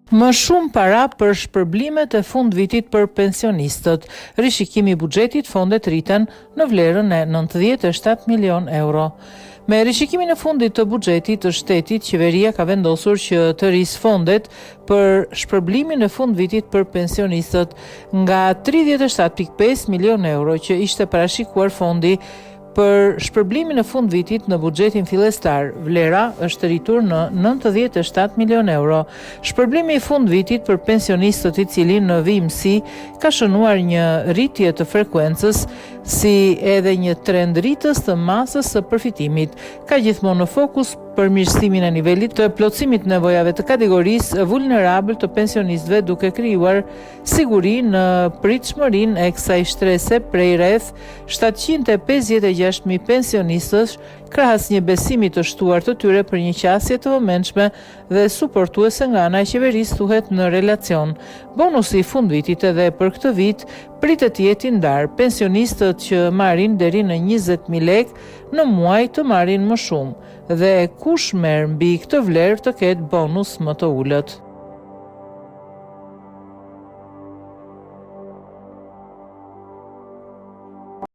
Më shumë para për shpërblimet e fundvitit për pensionistët. Rishikimi i buxhetit fondet rriten në vlerën e 97 milionë euro. Me rishikimin e fundit të buxhetit të shtetit, qeveria ka vendosur që të rrisë fondet për shpërblimin e fundvitit për pensionistët nga 37.5 milionë euro që ishte parashikuar fondi Për shpërblimin e fundvitit në buxhetin fillestar, vlera është rritur në 97 milionë euro. Shpërblimi i fundvitit për pensionistët i cili në vijimësi ka shënuar një rritje të frekuencës si edhe një trend rritës të masës së përfitimit, ka gjithmonë në fokus përmirësimin e nivelit të plotësimit të nevojave të kategorisë vulnerabël të pensionistëve duke krijuar siguri në pritshmërinë e kësaj shtrese prej rreth 756.000 pensionistësh, krahas një besimi të shtuar të tyre për një qasje të vëmendshme dhe suportuese nga ana e qeverisë, thuhet në relacion. Bonusi i fundvitit edhe për këtë vit pritet të jetë i ndarë, pensionistët që marrin deri në 20.000 lekë në muaj të marrin më shumë dhe kush merr mbi këtë vlerë të ketë bonus më të ulët.